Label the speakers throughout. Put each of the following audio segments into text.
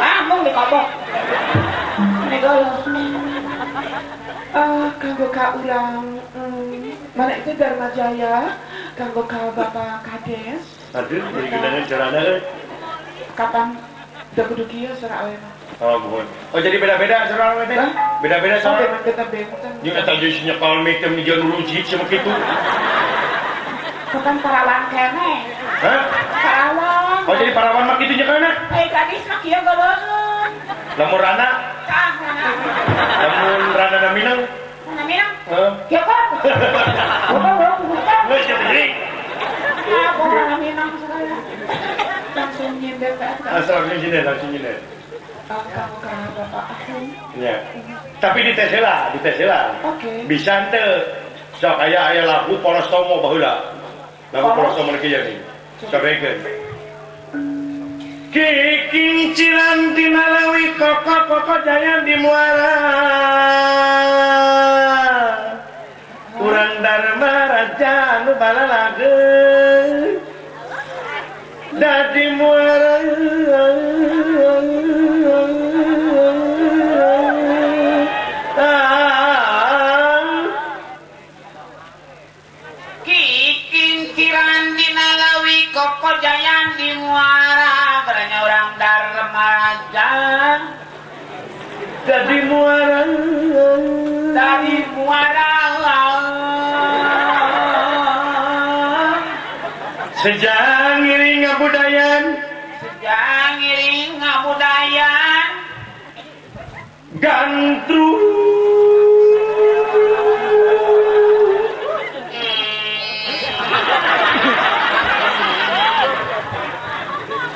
Speaker 1: Ah, mung dikobok. Negolo.
Speaker 2: Kanggo ka urang mana itu Dharma Jaya, kanggo ka Bapak Kades.
Speaker 3: Aduh, jadi genangan carana euy.
Speaker 2: Kapan teu kudu kieu sora awe mah.
Speaker 3: Oh, mohon. Oh, jadi beda-beda sora awe teh? Beda-beda sora.
Speaker 2: Beda-beda.
Speaker 3: Jeung eta jeung nyekal mic teh jeung rujit sia kitu.
Speaker 1: Kapan parawan keneh?
Speaker 3: Hah?
Speaker 1: Parawan.
Speaker 3: Oh, jadi parawan mah kitu nyekelna?
Speaker 1: Hei, kadis mah kieu goloseun.
Speaker 3: Lamun rana?
Speaker 1: Tah, rana.
Speaker 3: Lamun rana na minang?
Speaker 1: Rana minang?
Speaker 3: Heeh.
Speaker 1: Kieu kok. Goblok.
Speaker 3: Geus sia teh.
Speaker 1: Ya, rana minang segala.
Speaker 2: Langsung nyinden teh.
Speaker 3: Langsung nyinden, langsung nyinden.
Speaker 2: Kanggo ka Bapak aku.
Speaker 3: Ya. Tapi dites heula, dites heula.
Speaker 2: Oke.
Speaker 3: Bisa henteu. Sok aya aya lagu Poros Tomo baheula. Lagu Poros Tomo kieu nih. Sabekeun. Kikincilan di Malawi koko-koko jaya di muara. Urang Dharma Raja nu balalageun. Dadi muara.
Speaker 1: Kikincilan di Malawi koko jaya di muara. Beranya orang Dharma Raja.
Speaker 3: Dadi muara.
Speaker 1: Dadi muara.
Speaker 3: Sejang ngiring ngabudayan.
Speaker 1: Sejang ngiring ngabudayan.
Speaker 3: Gandrung.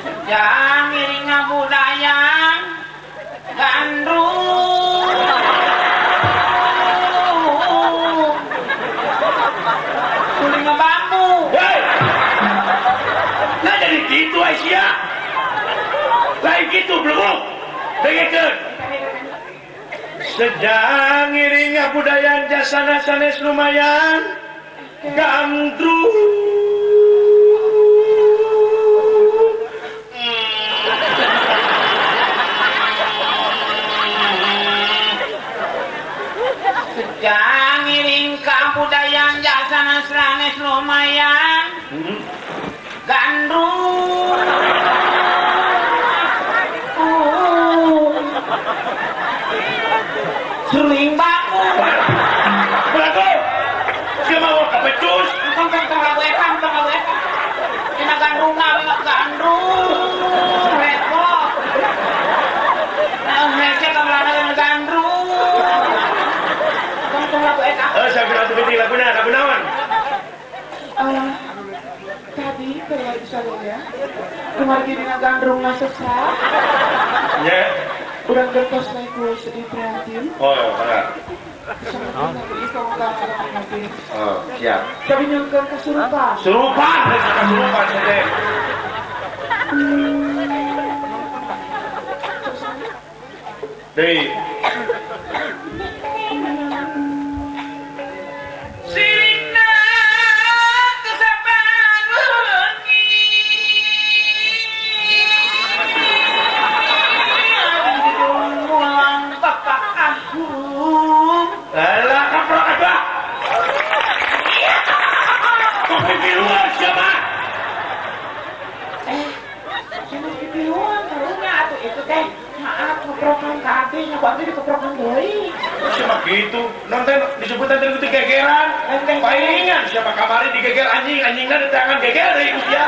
Speaker 1: Sejang ngiring ngabudayan. Gandrung. Kuling bambu.
Speaker 3: Hei. Nah jadi gitu Aisyah. Lain gitu belum. Dengekeun. Sejang ngiring ngabudayan jasana sanes lumayan. Gandrung.
Speaker 1: Sejang ngiring kabudayan jasana sanes lumayan. Gandrung. Seruling bambu.
Speaker 3: Belagu. Sia mau kapecus.
Speaker 1: Tong tong tong lagu eta, tong lagu eta. Dina gandrung na gandrung. Repot. Nah, hese kamelana gandrung. Tong tong lagu eta.
Speaker 3: Saya bilang tuh laguna, lagu naon?
Speaker 2: Tadi keluar ya. Kumargi dina gandrungna sesat.
Speaker 3: Nya.
Speaker 2: Urang gentos naik ku sedih prihatin.
Speaker 3: Oh, mangga. Oh, siap.
Speaker 2: Tapi nyungkeun kasurupan.
Speaker 3: Surupan, kasurupan teh. Deui.
Speaker 1: Sirina kesapan wengi. Mulang bapak ahum.
Speaker 3: Alah kaprok atuh. Kok pipiluan siapa?
Speaker 2: Sanes pipiluan karunya atuh itu teh. Maaf keprokan ka abdi nya ku abdi dikeprokan deui.
Speaker 3: Siapa gitu? Nonton disebutan teh gitu gegeran. Palingan siapa kamari digeger anjing, anjingna di tangan geger deui ku sia.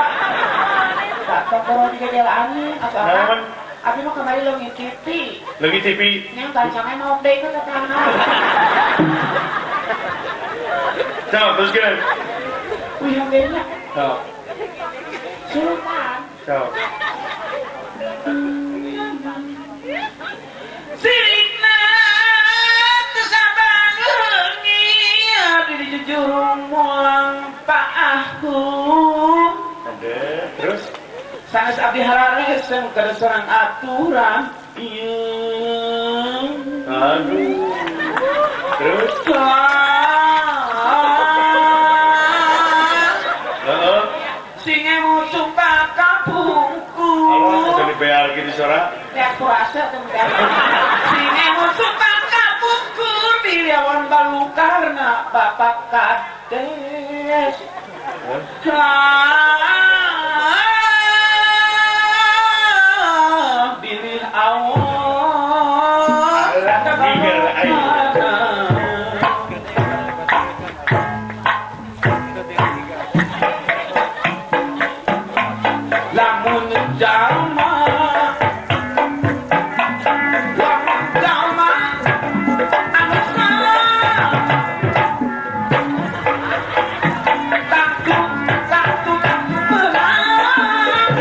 Speaker 2: Tak tokoro digeger anjing atau apa? Abi mah kamari leungit TV.
Speaker 3: Leungit TV.
Speaker 2: Nya gancangna maok deui ka tetangga.
Speaker 3: Sok, teruskeun.
Speaker 2: Wih, deui nya.
Speaker 3: Sok.
Speaker 2: Surupan.
Speaker 3: Sok.
Speaker 1: Sirina kesaban wengi abdi dijujurung mulang Pak Ahum.
Speaker 3: Ada, terus
Speaker 2: sanes abdi hararesem keur sorang aturan. Ieu.
Speaker 3: Aduh. Terus
Speaker 1: Heeh. Sing emu sumpah kampungku.
Speaker 3: Allah jadi bear kitu sora.
Speaker 2: Beak kurasa teh beak. Sine musukan kapungkur biliawan balukarna Bapak Kades. Bilih awon. Lamun jalma anu salah takut takut takut belang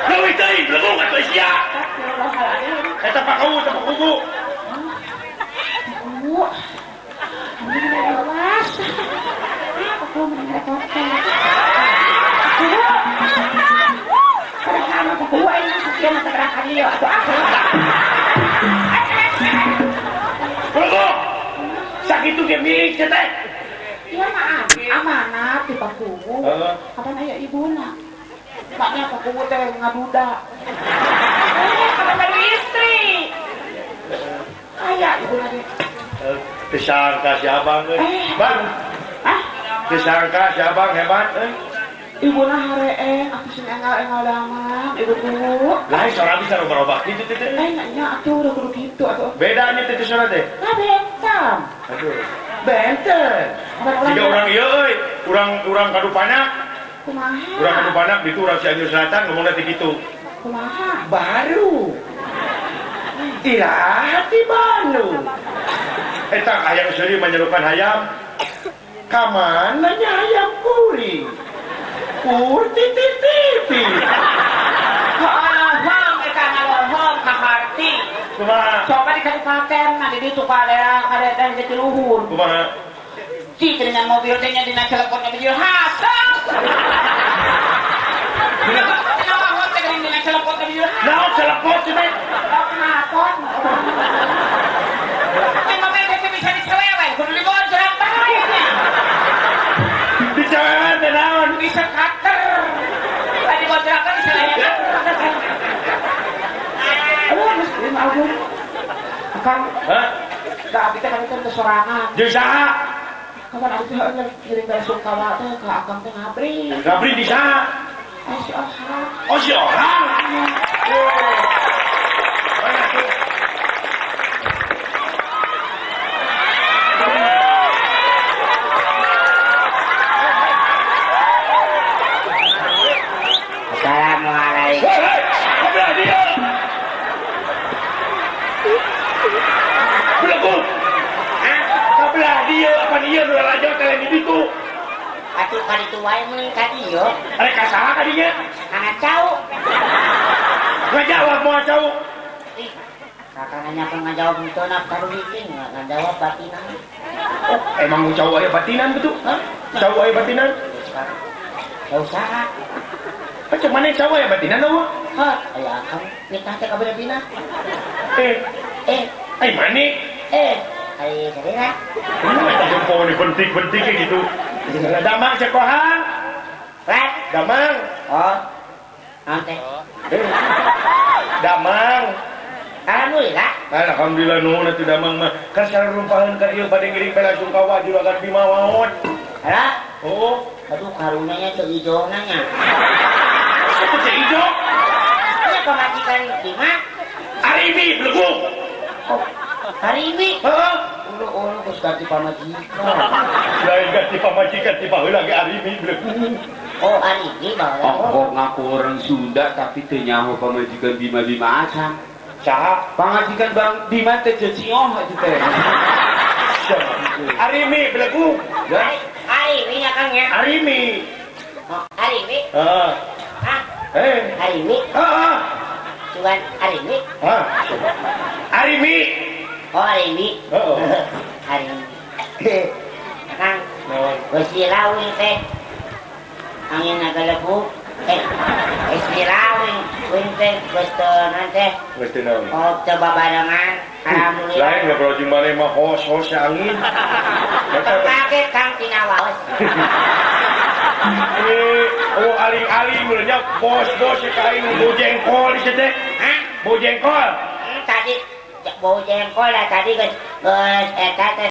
Speaker 3: leuwih teuing belegung atuh sia eta pakau eta pakubu. Sakitu ge milik teh.
Speaker 2: Iya mah amanat di Pakuwu. Kapan aya ibuna? Maknya Pakuwu teh ngaduda. Kapan baru istri? Aya ibuna teh.
Speaker 3: Disangka si abang euy. Bang.
Speaker 2: Hah?
Speaker 3: Disangka si abang hebat euy.
Speaker 2: Ibuna hareeng atuh sing enggal-enggal damang ibu kuwu.
Speaker 3: Lain sora bisa robah-robah kitu teh.
Speaker 2: Lain nya atuh udah kudu kitu atuh.
Speaker 3: Bedanya teh sora teh?
Speaker 2: Nah benten.
Speaker 3: Aduh. Benten. Jika urang ieu euy, urang Kadupanak.
Speaker 2: Kumaha?
Speaker 3: Urang Kadupanak ditu urang Cianjur Selatan ngomongna teh kitu.
Speaker 2: Kumaha?
Speaker 3: Baru. Iraha ti Bandung. Eta hayang seuri menyerukan hayam. Ka mana nya hayam kuring? Kur titi-titi.
Speaker 1: Ngalohong eta ngalohong ka harti.
Speaker 3: Kumaha?
Speaker 1: Coba di kabupaten nah di ditu ka daerah ka daerah Jatiluhur.
Speaker 3: Kumaha?
Speaker 1: Ci dengan mobil teh nya dina celepotna bijil hasang. Kenapa hot teh dina celepotna bijil hasang?
Speaker 3: Naon celepot teh?
Speaker 2: Oh, knalpot.
Speaker 1: Teh mobil teh bisa diceleweng kudu dibojrek bae nya.
Speaker 3: Diceleweng teh naon?
Speaker 1: Bisa cutter. Tadi bojrakan diceleweng.
Speaker 2: Aduh, geus ampun. Akang.
Speaker 3: Hah?
Speaker 2: Da abdi teh kami teh sorangan.
Speaker 3: Jeung saha?
Speaker 2: Kapan abdi teh ngiring belasungkawa teh ka akang teh ngabri.
Speaker 3: Ngabri di saha?
Speaker 2: Eh si Ohang.
Speaker 3: Oh si Ohang.
Speaker 1: Assalamualaikum.
Speaker 3: Hei, kabelah dia. Belegung.
Speaker 1: Hah?
Speaker 3: Kabelah dia apa dia nu lalajo teh di ditu.
Speaker 1: Atuh ka ditu wae meuni ka dieu.
Speaker 3: Arek ka saha ka dinya?
Speaker 1: Kana cau.
Speaker 3: Ngajawab moal cau.
Speaker 1: Ih, kakak nanya ka ngajawab henteu na karuhikeun ngajawab batinan.
Speaker 3: Oh, emang cau aya batinan kitu?
Speaker 1: Hah?
Speaker 3: Cau aya batinan?
Speaker 1: Cau saha?
Speaker 3: Macam mana cau aya batinan eueuh?
Speaker 1: Hah, aya akang nikah teh ka bina.
Speaker 3: Eh, ai mane?
Speaker 1: Eh, ai sarira.
Speaker 3: Eta jempol ni bentik-bentik gitu. Damang cekohan.
Speaker 1: Rek,
Speaker 3: damang.
Speaker 1: Oh. Naon teh?
Speaker 3: Damang.
Speaker 1: Alhamdulillah.
Speaker 3: Alhamdulillah nuhun atuh damang mah. Kan sarumpaheun ka ieu bade ngiring belasungkawa juragan Bima waon.
Speaker 1: Hara?
Speaker 3: Oh.
Speaker 1: Aduh karunya nya teu ijona nya.
Speaker 3: Teu ijo?
Speaker 1: Nya pamajikan Bima.
Speaker 3: Arimi belegung.
Speaker 1: Oh, Arimi?
Speaker 3: Heeh.
Speaker 1: Ulu-ulu geus ganti pamajikan.
Speaker 3: Lain ganti pamajikan ti baheula ge Arimi belegung.
Speaker 1: Oh, Arimi baheula.
Speaker 4: Oh, ngaku orang Sunda tapi teu nyaho pamajikan Bima-Bima acan.
Speaker 3: Saha?
Speaker 4: Pamajikan Bang Bima teh cecioh atuh teh.
Speaker 3: Arimi belegung.
Speaker 1: Arimi nya Kang nya.
Speaker 3: Arimi.
Speaker 1: Oh, Arimi?
Speaker 3: Heeh.
Speaker 1: Hah?
Speaker 3: Eh.
Speaker 1: Arimi?
Speaker 3: Heeh.
Speaker 1: Cuman Arimi?
Speaker 3: Hah? Arimi.
Speaker 1: Oh, Arimi.
Speaker 3: Heeh.
Speaker 1: Arimi. Kang.
Speaker 3: Naon?
Speaker 1: Geus dilawing teh. Angin ngagalebu. Geus dilawing wing teh geus teu naon teh.
Speaker 3: Geus teu naon?
Speaker 1: Oh, teu babarengan. Alhamdulillah.
Speaker 3: Lain ngobrol jeung maneh mah hos-hos angin.
Speaker 1: Kaget Kang tina waos.
Speaker 3: Bos-bos ka aing bau jengkol di teh.
Speaker 1: Hah?
Speaker 3: Bau jengkol.
Speaker 1: Tadi bau jengkol lah tadi geus geus eta teh.